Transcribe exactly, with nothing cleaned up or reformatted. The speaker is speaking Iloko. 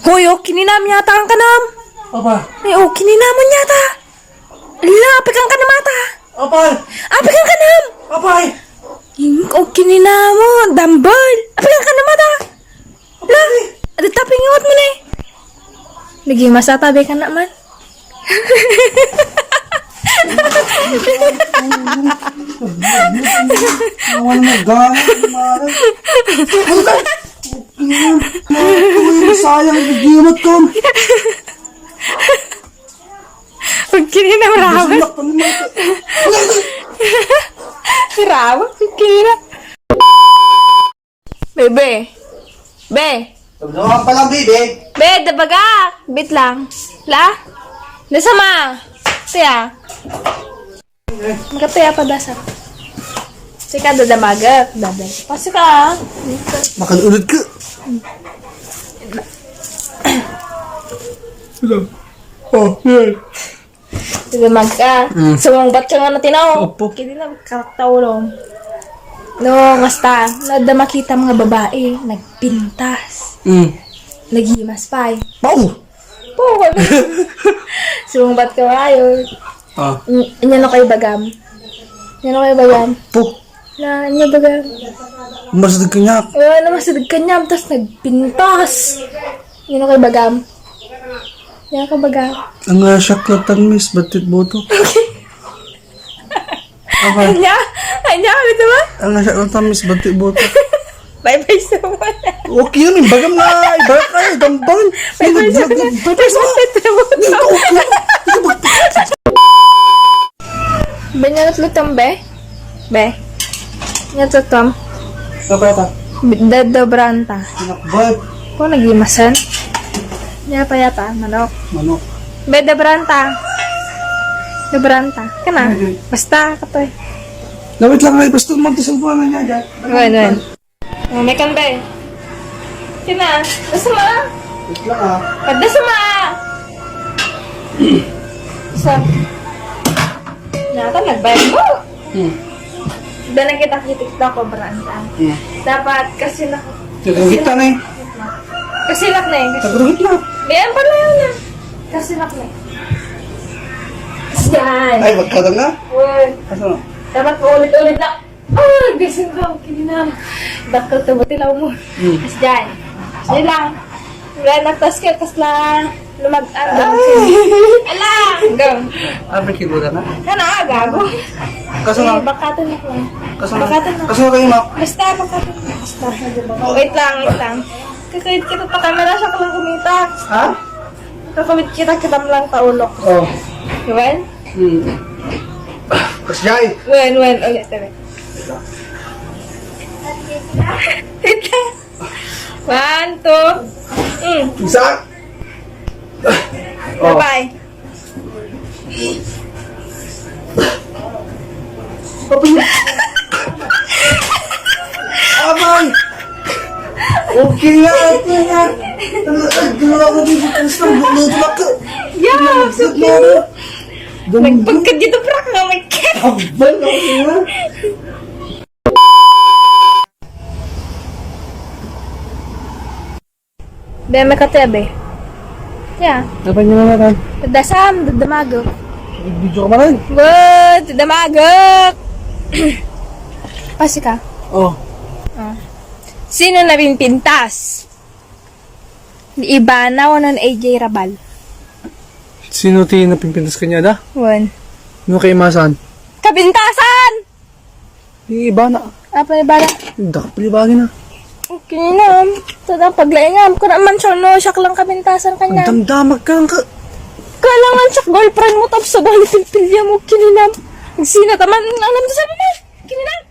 Boy, o kininam yata ang kanam. Apay. Ay, o kininam yata. Ala, apay kan kanam ata. Apay. Apay kan kanam. Apay. Ing, o kininam mo, dumbbell. Apay kan kanam ata. Ala, ada taping iwat mo ni. Lagi masatabi ka naman. Awan na gana, kumare. Ano ka? Uy, sayang, nagimat ka. Pagkini na marawan. Rawan, pagkini na. Bebe. Be. Tumulong ka lang, bebe. Be, dabaga. Bit lang. La? Nasa ma? Tiya. Magkapaya pa dasa. Sika, dadamagak. Dadam. Pasika, ah. Makalulod ka. Hello. Oh, yeah. Sige, magka. Mm. Sumungbat ka nga na tinaw. Opo. Kini na, karakta ulo. No, basta, nadda makita mga babae, nagpintas. Mm. Naghimas pa eh. Pau! Pau! Sumungbat ka nga yun. Ah. Mm, anya na kayo bagam? Anya na kayo bagam? Po. Na, anya bagam? Masideg kaniak. Oo, na masideg kaniak, tas nagpintas. Anya na kayo bagam? Anya ka bagam? Ang, ah, siak lang tan, miss, batit boto. Okay. Anya? Anya, ano ba? Ang, ah, siak lang tan, miss, batit boto. Bye-bye sa mga. Okay yun, yung bagam na, iba kayo, gambang. Bye-bye sa mga. Bye-bye sa mga. Hindi, okay. Banyakit lutom, be? Be. Banyakit lutom. Apa ito? Dadobranta. Nakbal. Kung nagimasan. Yata, yata. Manok. Manok. Be, dobranta. Dobranta. Kana? Ay, ay. Basta, katoy. Lawit lang, ay, basta mo, ti cellphone na niya, dyan. Wen, wen. Oh, may kan, be. Kana? Dasama. Wait lang, ah. Pagdasama. Sa. Nata, nagbayad mo. Hmm. Dala kita kitik na ko, branta. Hmm. Dapat, kasi na. Nagkakita na eh. Kasi na, eh. Nagkakita na. Ganyan pala yun, ah. Kasi na, eh. Yan. Ay, magkadang na? Uy. Asa na? Dapat paulit-ulit na. Ah, gising ka, okay na. Dakkel to, batilaw mo. Hmm. As dyan. Sige lang. Wala na, tas ka, tas na. Lumag-, ah, ala! Gam. Ah, may figura na? Kana, ah, gago. Kaso na. Eh, bakatan na ko. Kaso na. Bakatan na. Kaso na kayo, ma. Basta, bakatan na. Basta. Wait lang, wait lang. Kakait kita ta kamera, siya ka lang kumita. Ha? Kakawit kita, kita mo lang taulok. Oh. Diba? Hmm. Mas jay. Wen, wen, ulit, ulit. One, two. Mm. Isa. Oh. Bye-bye. Abay! Okay nga, okay nga. Ano, ay, ginawa ko dito, gusto mo, luto ako. Yeah, so cute. Nagpagka dito, prak, nga may cat. Abay, okay nga. Be, may kape, be. Yeah. Dapat nyo naman. Dasam, dadamago. Video ka man. What? Dadamago. Pasi ka. Oh. Oh. Sino napimpintas? Ni Ivana o non A J Rabal? Sino ti napimpintas kanya da? Wen. No kay masan? Kapintasan! Ni Ivana. Apa ni Ivana? Dak, palibagi na. Okay na. Tada paglaingam ko naman siya, no, siya lang kapintasan kanya. Ang damdamag ka lang ka. Kailangan siya girlfriend mo, tapos sa dali pilpilya mo, kininam. Nagsina taman, alam mo sa naman. Kininam.